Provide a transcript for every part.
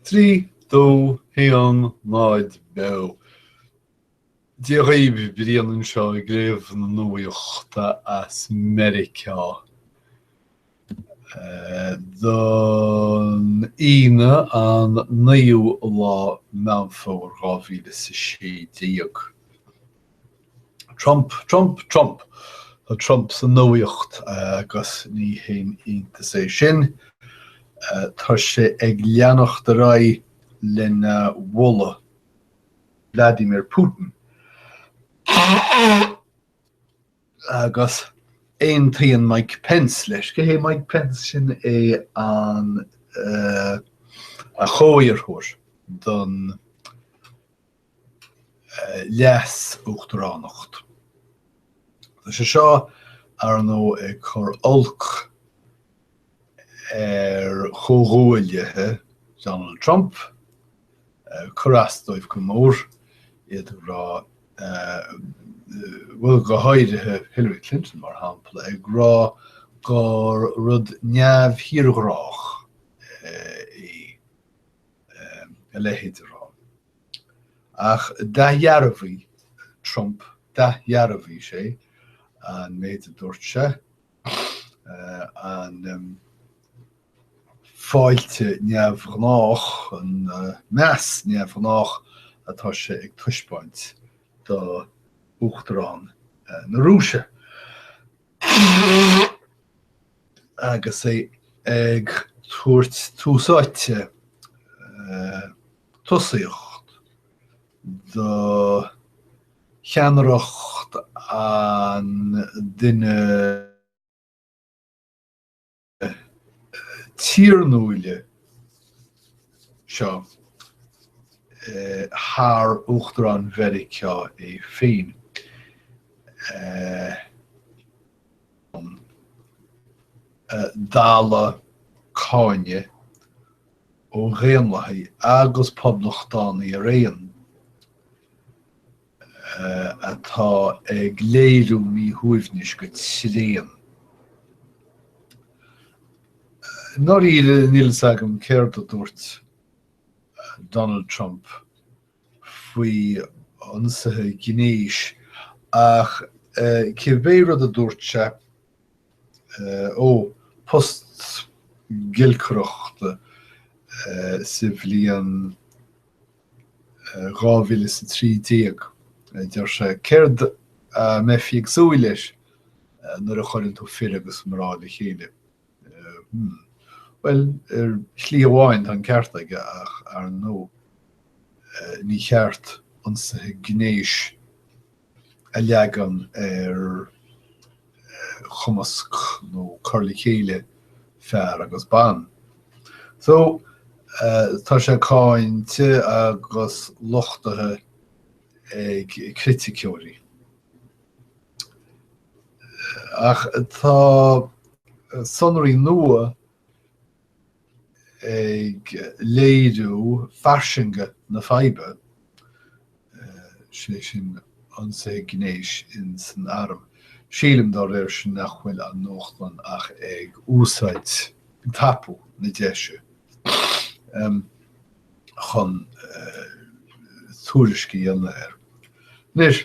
3, 2, 1, 0, Beo! Dia dhaoibh, Brian anseo ag léamh na nuachta as Meiriceá don Aoine an 9ú lá Meán Fómhair 2016. Trump, Trump, Trump. Tá Trump sa nuaíocht agus ní haon iontas é sin. Tá sé ag leanacht ar aghaidh lena mholadh Vladimir Putin agus aontaíonn Mike Pence leis. Cé hé Mike Pence? Sin é an a chomhiarrthóir don leas-uachtaránacht. Tá sé seo, ar ndóigh, ag cur olc ar chomhghuaillithe Donald Trump, cur as dóibh go mór, iad ag rá, bhuel, go háirithe Hillary Clinton, mar shampla, ag rá gur rud neamh-thírghrách é a leithéid a rá. Ach d'athdhearbhaigh Trump, d'athdhearbhaigh sé an méid a dúirt sé, an fáilte neamhghnách, an meas neamhghnách atá sé ag taispeáint do Uachtarán na Rúise. Agus é ag tabhairt tús áite, tosaíocht, do cheannaireacht an duine tiarnúil seo thar Uachtarán Mheiriceá é féin. Dalladh cáinte ó Dhaonlathaigh agus Poblachtánaigh araon atá ag léiriú míshuaimhnis go tréan. I ndáiríre, níl fhios agam céard a dúirt Donald Trump faoi ionsaithe gnéis ach cibé rud a dúirt sé, ó, post giolcaireachta sa bhliain 2013, a deir sé, céard a mbeifí ag súil leis nuair a chuireann tú fir agus mná le chéile? Hmm. Bhuel, ar shlí amháin tá an ceart aige ach ar ndóigh ní cheart ionsaithe gnéis a leagan ar chumasc nó cur le chéile fear agus ban. So, tá sé cáinte agus lochtaithe ag criticeoirí. Ach tá sonraí nua ag léiriú fairsinge na faidhbe, sé sin ionsaithe gnéis in san arm. Sílim dá réir sin nach bhfuil an nuachtlann ach ag úsáid, ag tapú na deise chun tuairisc a dhéanamh air. Anois,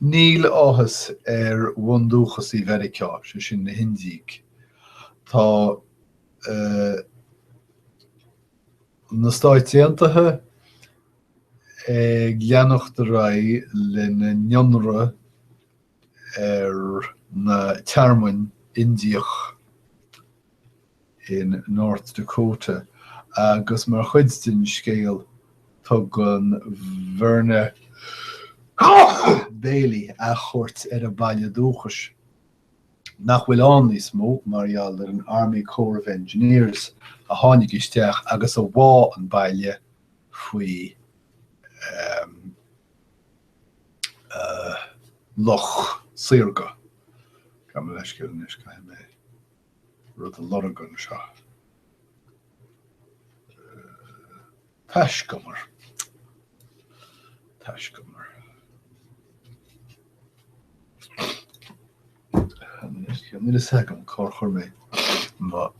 Níl áthas ar bhundúchasaigh Mheiriceá, sé sin na hIndiaigh. Tá na Stáit Aontaithe ag leanacht ar aghaidh lena n-ionradh ar na tearmainn Indiach in North Dakota agus mar chuid den scéal tugann Verna Bailey athchuairt ar a baile dúchais, nach bhfuil ann níos mó mar gheall ar an Army Corps of Engineers a tháinig isteach agus a bhá an baile faoi loch saorga. Gabh mo leithscéal anois, caithfidh mé. rud a lorg anseo. Taiscumar. Taiscumar. Níl fhios agam cár chuir mé mo.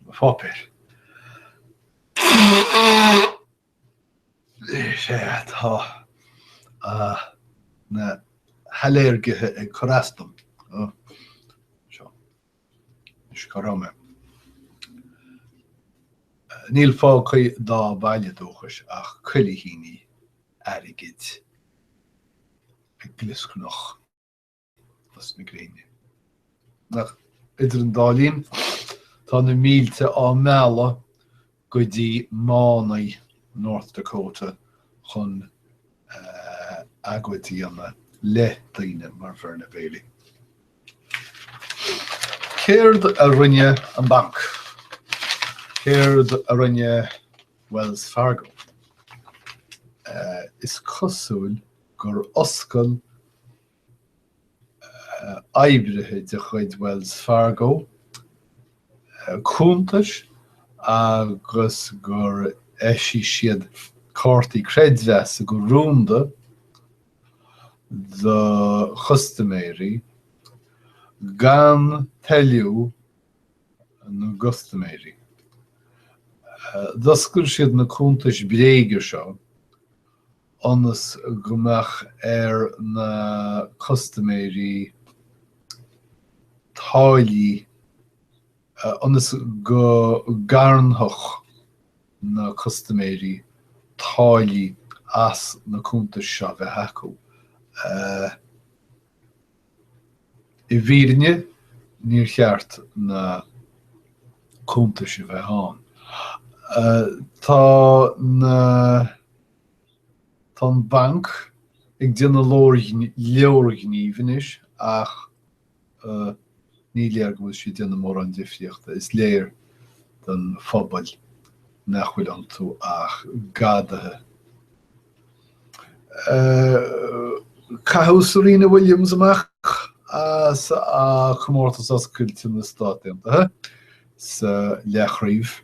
Mo pháipéir. Sea, tá na hailléirgithe ag cur as dom. Seo. Anois cá raibh mé? Níl fágtha dá baile dúchais ach cuilithíní airgid ag glioscarnach lus na gréine. Ach idir an dá linn, tá na mílte á mealladh go dtí mánaigh North Dakota chun agóid a dhéanamh le daoine mar Verna Bailey. Céard a rinne an banc? Céard a rinne Wells Fargo? Is cosúil gur oscail oibrithe de chuid Wells Fargo cuntais agus gur eisigh siad cártaí creidmheasa go rúnda do chustaiméirí gan toiliú na gcustaiméirí. D'oscail siad na cuntais bréige seo ionas go mbeadh ar na custaiméirí táillí, ionas go gcarnfadh na custaiméirí táillí as na cuntais seo a bheith acu. I bhfírinne, níor cheart na cuntais a bheith ann. Tá na, tá an banc ag déanamh leorghnímh anois ach ní léir go bhfuil sé ag déanamh mórán difríochta. Is léir don phobal nach bhfuil iontu ach gadaithe. Caitheadh Serena Williams amach as Comórtas Oscailte na Stát Aontaithe sa leathchraobh.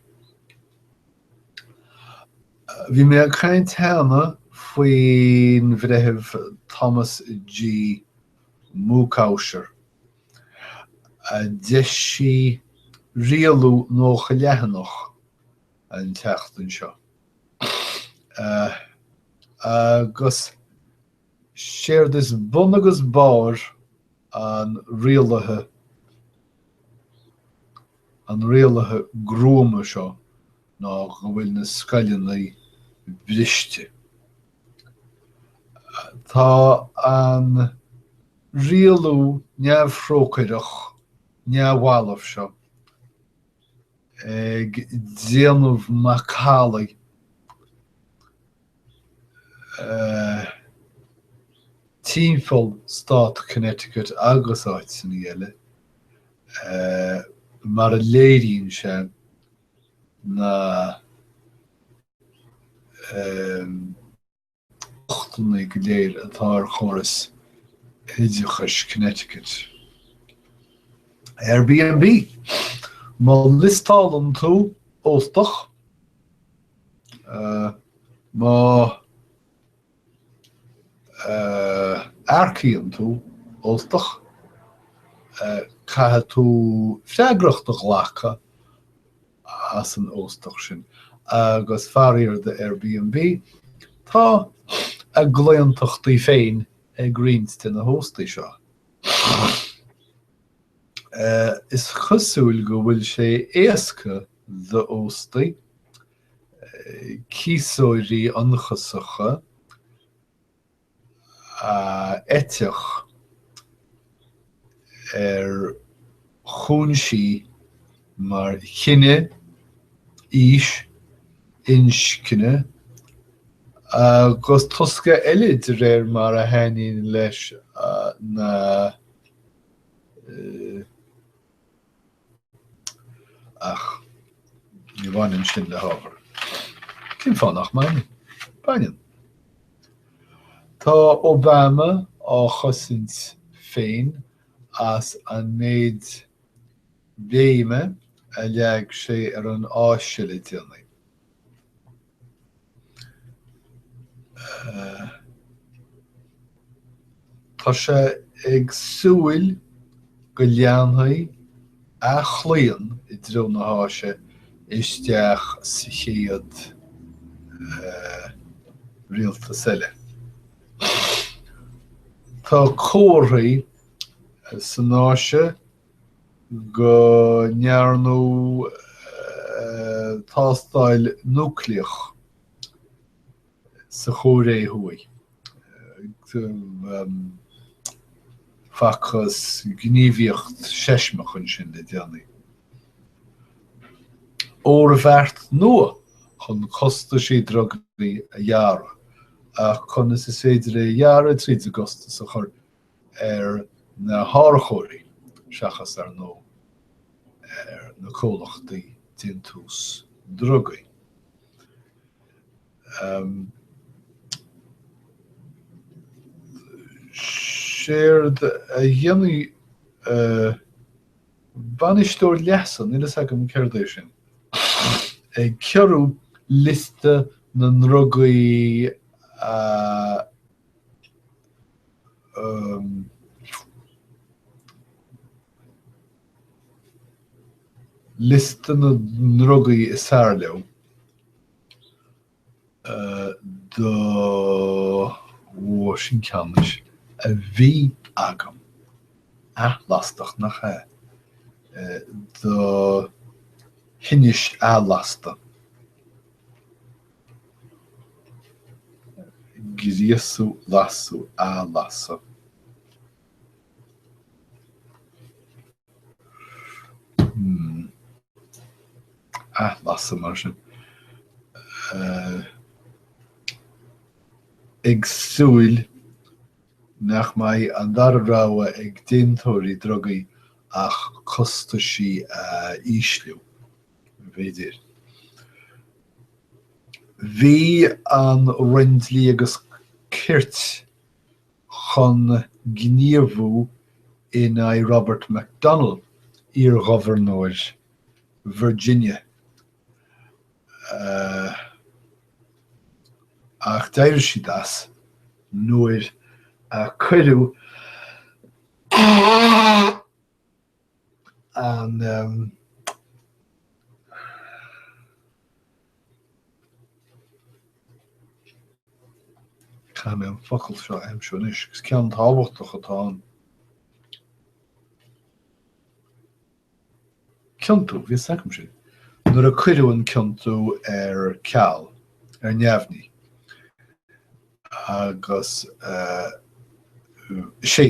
Bhí mé ag caint cheana faoin Bhreitheamh Thomas G. Moukawsher, a d'eisigh rialú 90 leathanach an tseachtain seo. Agus séard is bun agus barr an rialaithe, an rialaithe gruama seo ná go bhfuil na scoileanna briste. Tá an rialú neamhthrócaireach neamhbhalbh seo ag déanamh macallaí timpeall stát Connecticut agus áiteanna eile mar a léiríonn sé na lochtanna go léir atá ar chóras oideachais Connecticut. Airbnb, Má liostálann tú óstach, má earcaíonn tú óstach, caithfidh tú freagracht a ghlacadh as an óstach sin. Agus faraor do Airbnb, tá a gclaontachtaí féin ag roinnt de na hóstaigh seo. Is cosúil go bhfuil sé éasca d'óstaigh cíosóirí ionchasacha a eiteach ar chúinsí mar chine, aois, inscne agus tosca eile de réir mar a thaitníonn leis na Ach ní bhaineann sin le hábhar. Cén fáth nach mbaineann? Baineann. Tá Obama á chosaint féin as an méid béime a leag sé ar an Áise le déanaí. Tá sé ag súil go leanfaidh a chlaon i dtreo na hÁise. isteach sa chéad rialtas eile. Tá comharthaí san Áise go ndearnadh tástáil núicléach sa Chóiré Thuaidh. Facthas gníomhaíocht seismeach ansin le déanaí. Orbheart nua chun costaisí drugaí a ghearradh, ach conas is féidir é a ghearradh tríd an gcostas a chur ar na hárachóirí seachas, ar ndóigh, ar na comhlachtaí déantús drugaí. Séard a dhéanfaidh bainisteoir leasa, níl fhios agam céard é sin, ag ciorrú liosta na ndrugaí a liosta na ndrugaí is fearr leo do ó sin ceann anois a bhí agam athlastach nach ea do thinnis athlasta. Gríosadh, lasadh, athlasadh. Hmm. Athlasadh mar sin. Ag súil nach mbeidh an dara rogha ag déantóirí drugaí ach costaisí a ísliú. B'fhéidir. Bhí an Roinn Dlí agus Cirt chun gníomhú in aghaidh Robert McDonnell, iarghobharnóir Virginia, ach d'éirigh siad as nuair a cuireadh an Caithfidh mé an focal seo a aimsiú anois, agus ceann tábhachtach atá ann. Ciontú, bhí fhios agam sin. Nuair a cuireadh an ciontú ar ceal, ar neamhní, agus sé,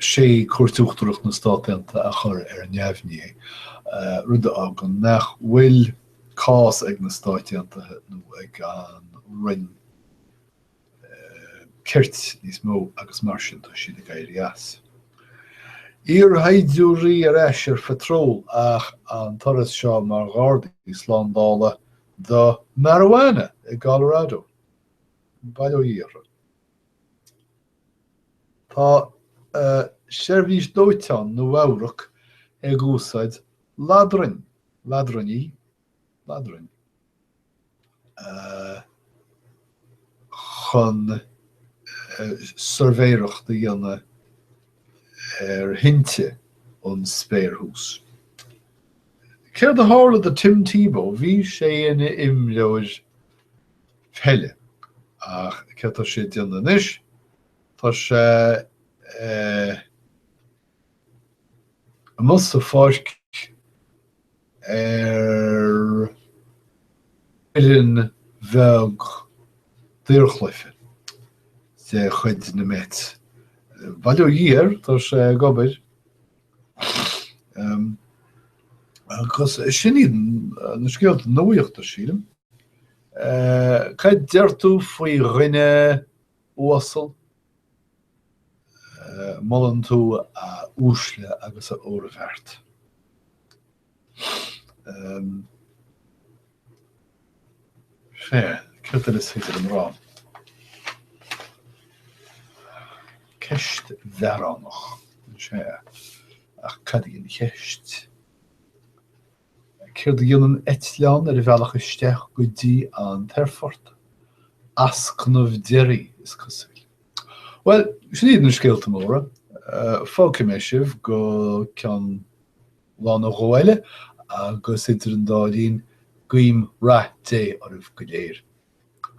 sé Cúirt Uachtarach na Stát Aontaithe a chuir ar neamhní é, rud a fhágann nach bhfuil cás ag na Stáit Aontaithe nó ag an Roinn Cirt níos mó agus mar sin tá siad ag éirí as. Iarshaighdiúirí ar ais ar phatról ach an turas seo mar ghardaí slándála do marijuana i gColorado. Bail ó Dhia orthu. Tá seirbhís dóiteáin Nua-Eabhrac ag úsáid ladrainn, ladrainní, ladrainn, chun suirbhéireacht a dhéanamh ar thinte ón spéir thuas. Céard a tharla do Tim Tebow? Bhí sé ina imreoir peile ach céard tá sé ag déanamh anois? Tá sé amuigh sa pháirc ar fhoireann bheag daorchluiche de chuid na Mets. Bail ó Dhia air, tá sé ag obair. Agus sin iad na scéalta nuachta, sílim. Cad deir tú faoi dhuine uasal? Molann tú a uaisle agus a oirbheart. Sea, céard eile is féidir liom a rá? Ceist bhearránach, sea, ach cad í an cheist? Céard a dhéanann eitleán ar a bhealach isteach go dtí an t-aerfort? Ascnamh deiridh, is cosúil. Bhuel, sin iad na scéalta móra. Fágfaidh mé sibh go ceann lá nó dhó eile. Agus idir an dá linn, guím rath Dé oraibh go léir.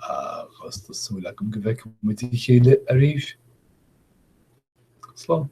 Agus tá súil agam go bhfeicfidh muid a chéile arís. Slán.